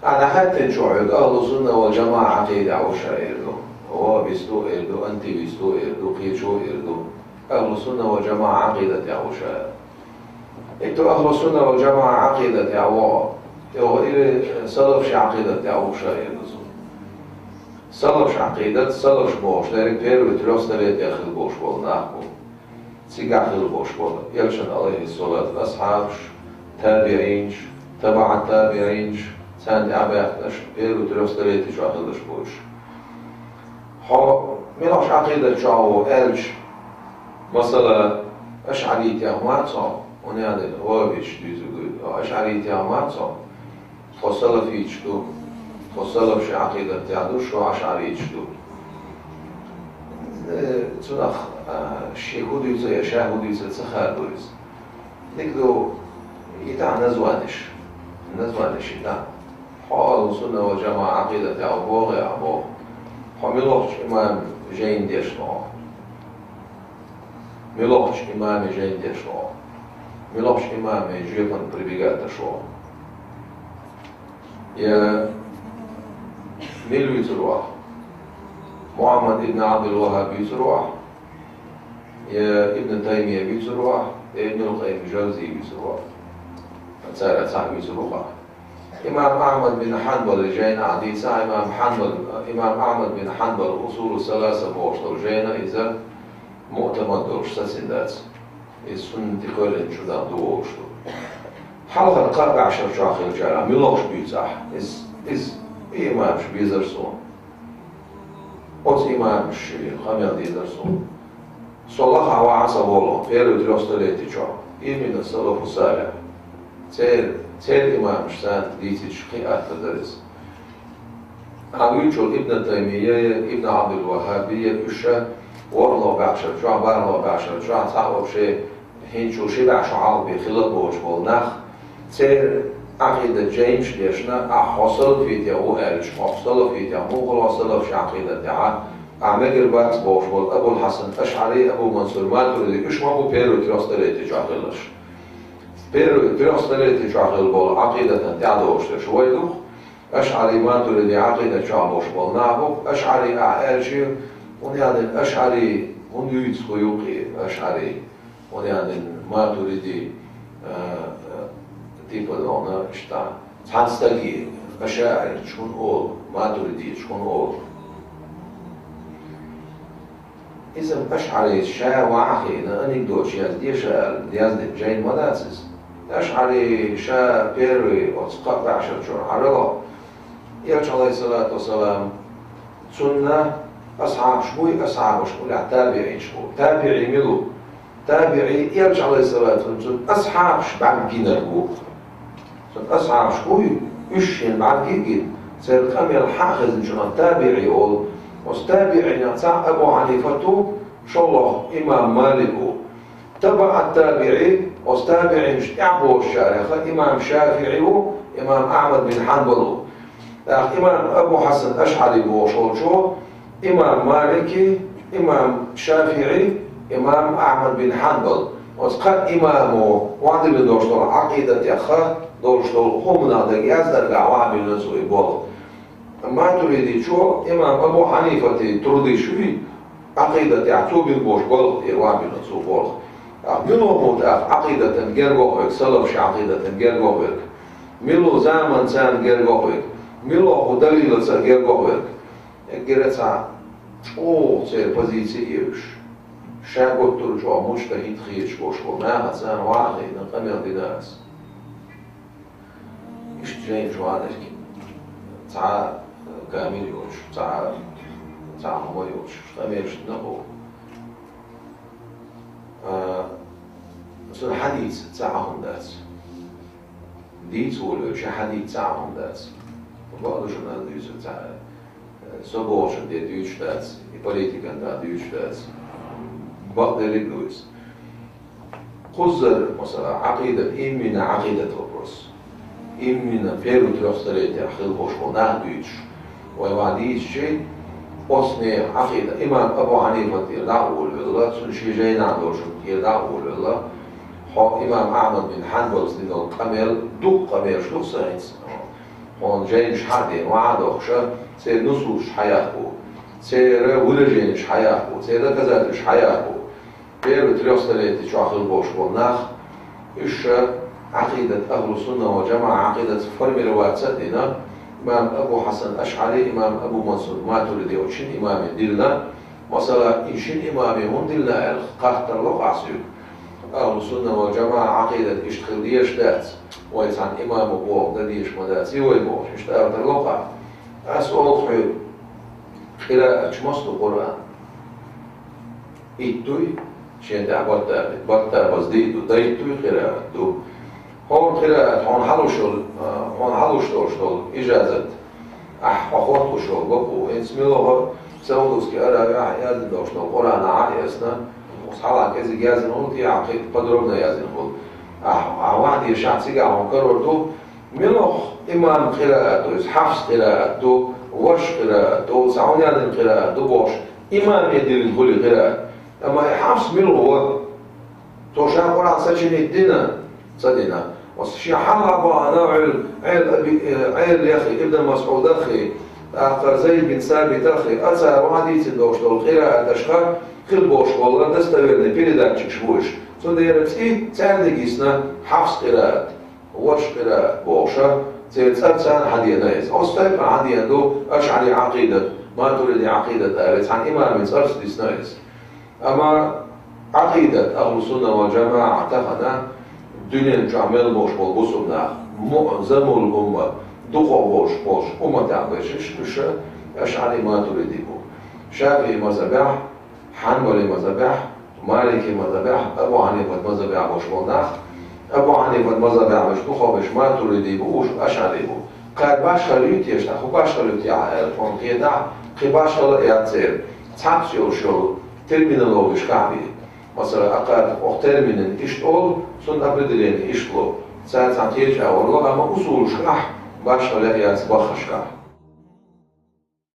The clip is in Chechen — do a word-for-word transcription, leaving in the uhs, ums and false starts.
Хьан дӀахаьттинчо хьоьга ахлу сунна вал жамаӀа Ӏакъидатехь ву ша эр ду. Ваххабист ву эр ду, антивист ву эр ду, кхечо эр ду. Ахлу сунна вал жамаӀа Ӏакъидатехь ву ша. Итту ахлу сунна вал жамаӀа Ӏакъидатехь ву, тӀе ву или салафаш Ӏакъидатехь ву ша эр ду цо. Салафаш Ӏакъидат, салафаш бохуш дерг первый трёх столетиях хилла болуш болу нах бу. Цигахь хилла болуш болу элчан, алейхиссалату, асхьабаш, табиӀинаш, табаӀат табиӀинаш, царна тӀаьхьабаьхкинарш первый трёх столетий чохь хилларш бу уьш. Хьо муьлхачу Ӏакъидат чохь ву аьлча, масала, ашӀаритех ма цо, хӀунда аьлла ваххабиташ дуьйцург, ашӀаритех ма цо. Тхо салафиташ ду, тхо салафаш Ӏакъидатехь ду, шо ашӀариташ ду. Э, цунах, а, шен хӀун дуьйцу я ша хӀун дуьйцу ца хадо иза. Дика ду, и тӀехь названиш, названиш и тӀехь. Хьо ахлу сунна вал жамаӀа Ӏакъидатехь ву боху я боху. Хьо муьлхачу имам жайна дешна ву? Муьлхачу имаме жайна дешна ву? Муьлхачу имаме жоьпана прибегать деш ву? Я мила вуьйцур ву? Мухьаммад ибн Абдул-Ваххаб вуьйцур ву? Я Ибн Таймия вуьйцур ву? Я Ибнул Къаййим Жавзи вуьйцур ву? Цара цхьаъ вуьйцур ву-кх. Имам Ахьмад бин Хьанбал жайна а дийца, имам Хьанбал, имам Ахьмад бин Хьанбал усулу саласа бохуш долу жайна иза муътамад долуш сацина дац. Иза суннатий кхоьллинчу чудах ду олуш ду. Хьалхара кхаа бӀешар чохь хиллачара муьлхачу буьйцу ахь? Иза, иза и имамаш безара суна. Оцу имамаш ши къамел дезара суна. Со лахахь вахьа сан волу, первый трёх столетий чохь, именно салафу салих. Церан, церан имамаш санна дийцича кхин атта дара иза. Ахьа вуьйцучул Ибн Таймия, Ибн Абдул-Ваххабия, уьш ша ворхӀалгӀа бӀешар чохь, бархӀалгӀа бӀешар чохь, цхьаъ вообще хӀинцачул ши бӀе шо хьалха бен хилла а боцуш болу нах, церан Ӏакъидат жайнаш дешна, ахь хьо салафитех ву аьлча, хьо салафитех муха хилла, хьо салафаш Ӏакъидатехьа, ахь мегар бац бохуш болу Абул-Хьасан АшӀари, Абу Мансур Матуриди, уьш ма бу первый трёх столетий чохь хилларш. Первый трёх столетий чохь хилла болу Ӏакъидатан тӀаьхьадогӀуш дерш вай ду-кх. АшӀари, Матуриди Ӏакъидат чохь болуш болу нах бу-кх. АшӀари ахь аьлча, хӀунда аьлла, АшӀари хӀунда вуьйцу хӀу юккъе, АшӀари? ХӀунда аьлла, Матуриди, а, а, типа, догӀна, иштта, цхьана стаге, ашаӀирчу хӀунда олу, матуридичу хӀунда олу? Иза ашӀари ша ван а хиъна, анекдоташ язде ша аьлла, яздина жайна ма дац иза. АшӀари ша первый оцу кхаа бӀешар чуьра хьарало, Элча, алейхиссалату вассалам, цунна асхьабаш буй, асхьабаш улехь табиӀинаш бу. ТабиӀи мила ву? ТабиӀи Элча, алейхиссалату, цунна асхьабаш бӀаьрг гинарг ву. Цунна асхьабаш буй, уьш шена бӀаьрг гина, церан къамел хьан а хезначунах табиӀи олу. Оцу табиӀинех цхьаъ Абу Хьанифат ву, шолгӀа имам Малик ву. ТабаӀат табиӀи, оцу табиӀинаш тӀаьхьа бохучарех имам ШафиӀи ву, имам Ахьмад бин Хьанбал ву. ТӀаккха имам Абу Хьасан АшӀари бохуш волчо, имам Малики, имам ШафиӀи, имам Ахьмад бин Хьанбал. Оцу кхаа имамо вадина долуш долу Ӏакъидатех долуш долу хӀуманах дага яздаргахь вахьабина цо и болх. Матуридичо имам Абу Хьанифати труды шуй, Ӏакъидатехь цо бина болуш болх тӀера ван бина цо болх. Ахь мила ву тӀаккха Ӏакъидатан герга вахарг, салафаш Ӏакъидатан герга вахарг? Мила ву заманца герга вахарг? Мила ву далилаца герга вахарг? Эггара цхьа чӀогӀа церан позици а евзаш, ша гуттар а чӀогӀа муджтахӀид хеташ болуш болу нахаца ван а хиъна къамел дина аса. Иштта жайна чу ван дерг. Цхьа, э, камил йолуш, цхьа, цхьа хӀума йолуш, къамелаш дина боху. А, цуьнан хьадийца цхьа а хӀума дац. Дийца волавелча хьадийца цхьа а хӀума дац. Бакъду шуна ас дуьйцург цхьа, э, со бохучун тӀе дуьйцуш дац, и политикан тӀе дуьйцуш дац. Бакъдерг а ду иза. Кхузара, масала, Ӏакъидат, именно Ӏакъидат вопрос. Именно первый трёх столетиях хилла болуш болу нах дуьйцуш. Вай ван дийцичи, оцу нехан Ӏакъида, имам Абу Хьанифа тӀера дӀа а волавелла, цуьнан шен жайнахь долчун тӀера дӀа а волавелла, хьо имам Ахьмад бин Хьанбалс дина долу къамел, дукха къамелаш ду-кх сан хӀинца. Хьуна жайнаш хьа а дена, ваха а дохкуш, церан нусусаш хьаяккха, церан выраженеш хьаяккха, церан доказательстваш хьаяккха. Первый трёх столетий чохь хилла болуш болу нах, уьш Ӏакъидат, ахьлу сунна вал джамаӀа Ӏакъидат формироваться а дина, имам Абу Хьасан Ашъари, имам Абу Мансур Матуриди оцу шина имаме диллина. Масала, и шина имаме хӀунда диллина аьлла, хаттар ло-кх ахь соьга. Ахьлу сунна вал джамаӀа Ӏакъидат иштта хила дезаш дац, вай цхьана имамо боху дан дезаш ма дац и вай бохуш, иштта ала тарло-кх ахь. Ас олу хьоьга, къирааташ массо а Къуръан. Итт дуй, шен тӀехь барта-, бартабаза дийр ду, дейтта дуй, къираат ду. ХӀора къираат хьуна хьалуш йолу, а, хьуна хьалуш долуш долу ижазат, ахь хьо хотталуш йолу бакъо, хӀинца мила хӀо Саудовский Аравехь яздина долуш долу Къуръан а эцна, хьалха кӀезиг яздина хуьлу, тӀехьа кхин подробно яздина хуьлу. Ахь, ахь ваха дезаш, ахь цигахь хьуна карор ду, мила хӀо имам къираат ду, иза хьафс къираат ду, варш къираат ду, цхьа хьуна яздина къираат ду бохуш, имаме диллина хуьлу къираат. Амма и хьафс мила хӀо? Цо ша Къуръан сочинить дина? Ца дина. Оцу шен хьалха бахана Ӏел, Ӏел Аби, э, Ӏел яххе, Ибн МасӀудаххе, тӀаккха Зайд бин Сабитаххе, а цара ваха дийцина долуш долу къирааташха хила болуш болу достоверный передатчикаш бу уьш. Цундела цӀе цаьрниг йисна хьафс къираат, варш къираат бохуша, церан цӀарца хьадеана иза. Оцу тайпана хьадеана ду ашъари Ӏакъидат, матуриди Ӏакъидат аьлла, цхьана имаме цӀарца дисна иза. Амма Ӏакъидат ахьлу сунна вал джамаӀа тахана дуьнен чохь мел болуш болу бусулба нах, муъзамул умма, дукхах болуш болуш умматехь берш, уьш ашъари матуриди бу. ШафиӀи мазхабехь, Хьанбали мазхабехь, Малики мазхабехь, Абу Хьанифат мазхабехь болуш болу нах, Абу Хьанифат мазхабехь берш дукхах берш матуриди бу, уьш ашъари бу. Кхара башхалла ю те, шаьш хӀун башхалла ю те аьлла, хьуна кхетахь, кхин башхалла а яц церан. Цхьацца йолуш йолу терминологишкахь бен. Масала, акхарна оха терминан иштта олу, цунна определение иштта ло. Цара цхьаьна кхечу агӀор ло, амма усулашкахь башхалла яц баххашкахь.